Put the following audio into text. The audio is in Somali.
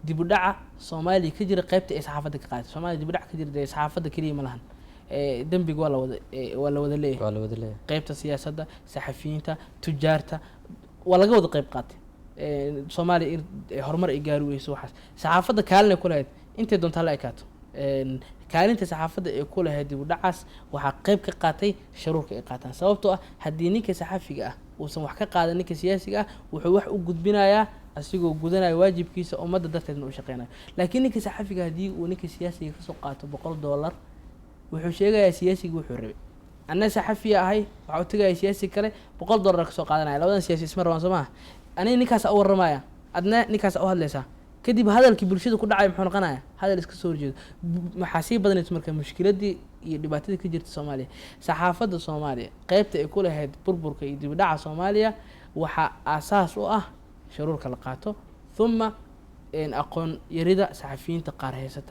Dib u dhaca Soomaaliya ka jira, qaybta ay saxaafadda ka qaadatay Soomaaliya dib u dhac ka jira, dee saxaafadda keliya ma lahan. Dembiga waa la wada leeyahay. Waa la wada leeyahay. Qaybta siyaasadda, saxafiyiinta, tujaarta, waa laga wada qayb qaatay. Soomaaliya in horumar ay gaari weyso, waxaas saxaafadda kaalin ay ku lahayd, intay doontaa la ekaato. Kaalinta saxaafadda ee ku lahayd dib u dhacaas waxaa qayb ka qaatay sharuurka ay qaataan, sababtoo ah haddii ninka saxafiga ah uusan wax ka qaadan ninka siyaasiga ah, wuxuu wax u gudbinayaa asigoo gudanaya waajibkiisa, ummadda darteedna u shaqeynayo. Laakiin ninka saxafiga haddii uu ninka siyaasiga kasoo qaato $1, wuxuu sheegayaa siyaasiga wuxuu rabay. Anna saxafiya ahay, waxaa u tegaya siyaasi kale, $100 kasoo qaadanaya. Labadan siyaasi isma rabaan, soo maha? Aniga ninkaas u warramaya, adna ninkaas u hadlaysaa. Kadib hadalkii bulshada ku dhacay muxuu noqonaya? Hadal iska soo horjeedo. Waxaa sii badanaysa marka mushkiladii iyo dhibaatadii ka jirta Soomaaliya. Saxaafadda Soomaaliya qeybta ay ku lahayd burburka iyo dib u dhaca Soomaaliya waxaa aasaas u ah shuruurka la qaato, thumma aqoon yarida saxafiyiinta qaar haysata.